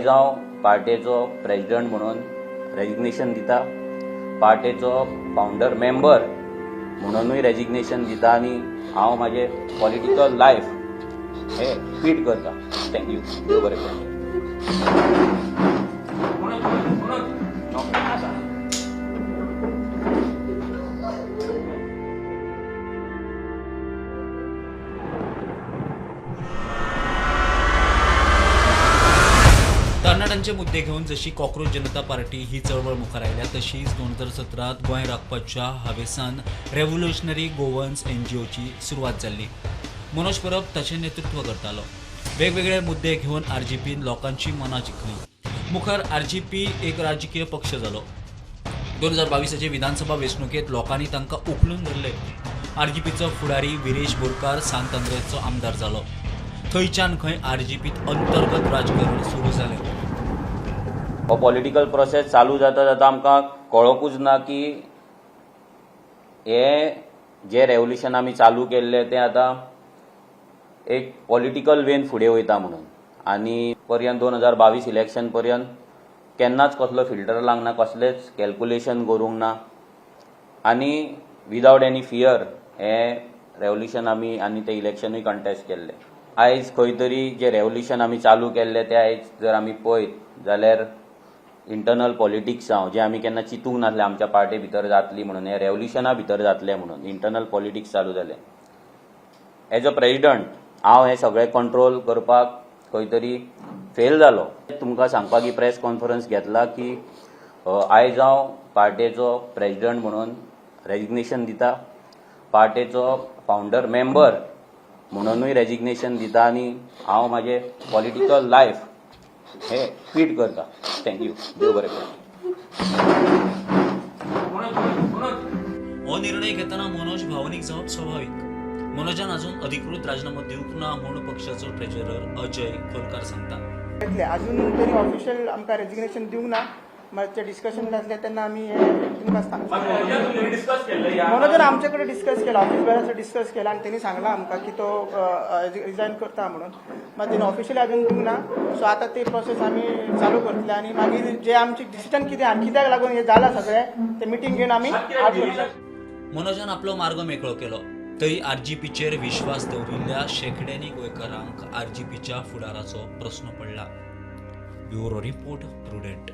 आयज हांव पार्टेचो प्रेजिडंट म्हणून रेजिग्नेशन दिता, पार्टेचो फावंडर मेंबर म्हणूनय रेजिग्नेशन दिता आनी हांव म्हाजें पॉलिटिकल लायफ हे क्वीट करता. Thank you. देव बरें करूं. तरणाट्यांचे मुद्दे घेवन जशी कॉकरोच जनता पार्टी ही चळवळ मुखार आयल्या, तशीच 2017त गोंय राखपाच्या हावेसान रेव्होल्युशनरी गोवन्स एनजीओची सुरवात जाल्ली. मनोज परब ताचें नेतृत्व करतालो. वेगवेगळे मुद्दे घेवन आरजीपीन लोकांची मनां जिखली. मुखार आरजीपी एक राजकीय पक्ष जालो. 2022 विधानसभा वेंचणुकेंत लोकांनी तांकां उखलून धरले. आरजीपीचो फुडारी विरेश बोरकार सांत आंद्रेचो आमदार जालो. थंयच्यान खंय आरजीपीत अंतर्गत राजकारण सुरू जालें. हो पॉलिटिकल प्रोसेस चालू जाता जाता आमकां कळोकूच ना की हे जे रेवोल्युशन आमी चालू केल्लें तें आतां एक पॉलिटिकल वेन फुडें वयता म्हणून. आनी पर्यंत 2022 इलेक्शन पर्यंत केन्नाच कसलो फिल्टर लागना, कसलेंच कॅल्कुलेशन करूंक ना आनी विदावट एनी फियर हें रेवोल्युशन आमी आनी तें इलेक्शनूय कंटेस्ट केल्लें. आयज खंय तरी जें रेवोल्युशन आमी चालू केल्लें तें आयज जर आमी पळयत जाल्यार इंटरनल पॉलिटिक्स जावं, जें आमी केन्ना चिंतूंक नासलें आमच्या पार्टी भितर जातली म्हणून, हें रेवोल्युशना भितर जातलें म्हणून, इंटरनल पॉलिटिक्स चालू जालें. एज अ प्रेजिडंट हांव हें सगळें कंट्रोल करपाक खंय तरी फेल जालो. तुमकां सांगपाक ही प्रेस कॉन्फरन्स घेतला की आयज हांव पार्टेचो प्रेजिडंट म्हणून रेजिग्नेशन दिता, पार्टेचो फावंडर मेंबर म्हणूनय रेजिग्नेशन दिता आनी हांव म्हाजें पॉलिटिकल लायफ हे क्वीट करता. Thank you. देव बरें करूं. हो निर्णय घेतना मनोज भावनीक जावप स्वाभावीक. मनोजान अजून अधिकृत राजीनामो दिवंक ना म्हूण पक्षाचो ट्रेजरर अजय खोलकार सांगता. घेतले, अजून तरी ऑफिशियल आमकां रेजिग्नेशन दिवंक ना. मातशें डिस्कशन जातलें तेन्ना आमी हे तुमकां सांगता. मनोजान आमचे कडेन डिस्कस केला, ऑफिस बेराचो डिस्कस केला आनी तेणी सांगलां आमकां की तो रिजायन करता म्हणून. मात तेणी ऑफिशियली अजून दिवंक ना. सो आतां ते प्रोसेस आमी चालू करतले आनी मागीर जे आमची डिसिजन कितें आनी कित्याक लागून हें जालां सगळें ते मिटींग घेवन आमी आज करतले. मनोजान आपलो मार्ग मेकळो केलो तरी आरजीपीचेर विश्वास दवरिल्ल्या शेंकड्यांनी गोंयकारांक आरजीपीच्या फुडाराचो प्रस्न पडला. Bureau report, Prudent.